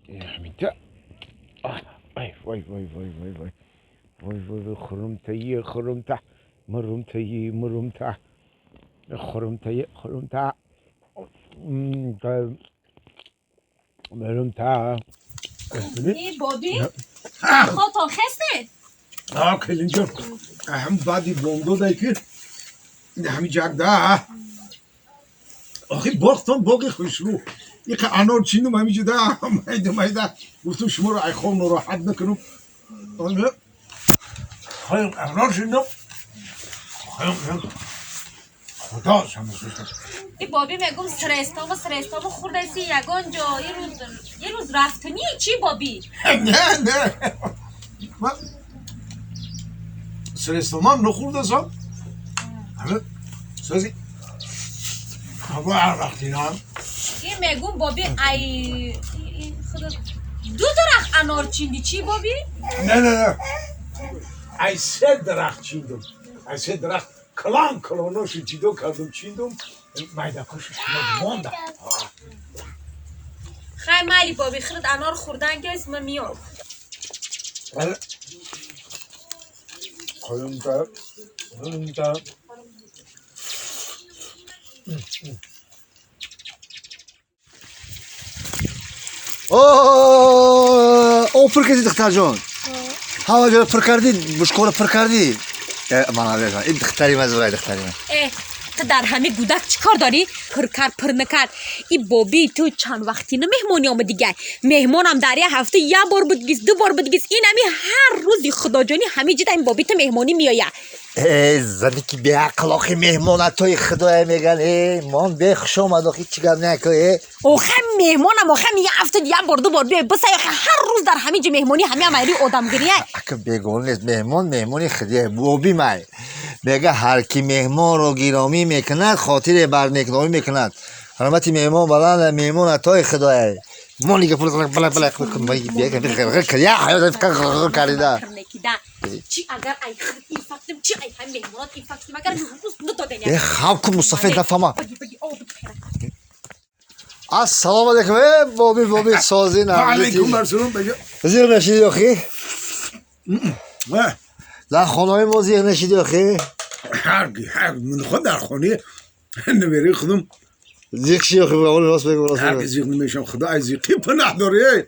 ҳаминта. Ай вай вай вай вай вай вай вай вай, хурумтаи хурумта, мурумтаи мурумта, хурумтаи хурумта, мурумта. Эй боби, хотон хестед? А, келинҷон, ҳам баъди бомдодай ки ҳами ҷагда. Охи боғтон боғи хушрӯ, иқа анор чиндум ҳамиҷуда, майда майда. Гуфтум, шуморо айхоб нороҳат накунум. Анор чиндум. Худо. И боби, мегум, средствомо, средствомо хурдаси, ягон ҷо ирӯз рафтанӣ чӣ, боби? Не, не, ман средствомам нахӯрдасам. Сози вақтинам. И мегум, боби, ай ду дарахт анор чинди чӣ, боби? Не, не, не, ай се дарахт чиндум. Ай се дарахт калон калоношу ҷидо кардум, чиндум, майдакошу монда. Хай, майли, боби, хирд, анор хӯрдан гес, ма миём. Хурумта, хурумта. О, пур кардӣ, духтарҷон, ҳама ҷоро пур кардӣ, бушқоро пур кардӣ. Мана, ин духтари ман, зурай духтари ман. Э, ту дар ҳами гудак чӣ кор дорӣ? Пур кард, пур накард, и боби ту чанд вақтина меҳмонӣ омадигай. Меҳмонам дар як ҳафта як бор будгиз, ду бор будгиз, ин ҳами ҳар рӯзи худоҷонӣ ҳами ҷида ин боби ту меҳмонӣ меояд. Э, зани ки беақл, охи меҳмонатои худоя меган, э мон бехуш омад, охи чӣ гап нако, э. Охе, меҳмонам, охе, як ҳафта як бор, ду бор биёй бисай, охе ҳар рӯз дар ҳамин ҷо меҳмонӣ, ҳами амайри одамгирия. Ака, бегон нест, меҳмон меҳмони худия, боби май. Мега, ҳар ки меҳмонро гиромӣ мекунад, хотире бар некномӣ мекунад. Ҳурмати меҳмон баланд, меҳмон атои худоя. Мон дига пул бала бала я ҳаёт кардида. Чӣ агар ай инфактим, чӣ ай ҳами меҳмонот инфактим, агар рӯз надоден. Э, хав ку, мусафед нафама. Ассалому алайкум, э боби, боби, созин? Алайкум ассалом. Зиқ нашиди охи? Дар хонаҳои мо зиқ нашиди охи? Ман худ дар хонаи набераи худам. Зиқ ши охи, рост бегу, рост бегу. Зиқ намешам, худо аз зиқӣ паноҳ дори.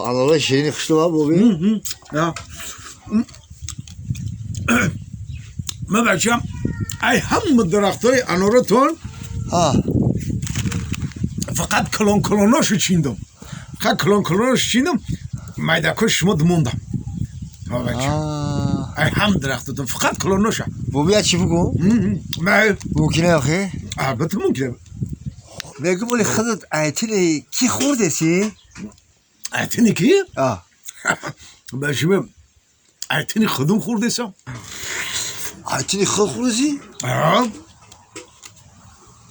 Анорҳои ширини хушрӯ, боби. Ман, бачам, ай ҳама дарахтҳои аноротон фақат калон калоношу чиндум, фақат калон калоношу чиндум, майдакош шумо мондам. Ай ҳам дарахтотон фақат калоноша. Боби, я чӣ бугум? Мумкине охи? Албатта, мумкине. Мегум, оли худат айтини кӣ хӯрдеси? Айтини ки? Бачима, айтини худум хӯрдесам. Айтини худ хӯрдеси?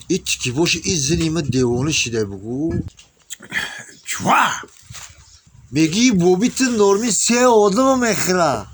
И ки боши, и зини ма девона шида, бугу. Чва? Меги, боби ту норми се одама мехӯра.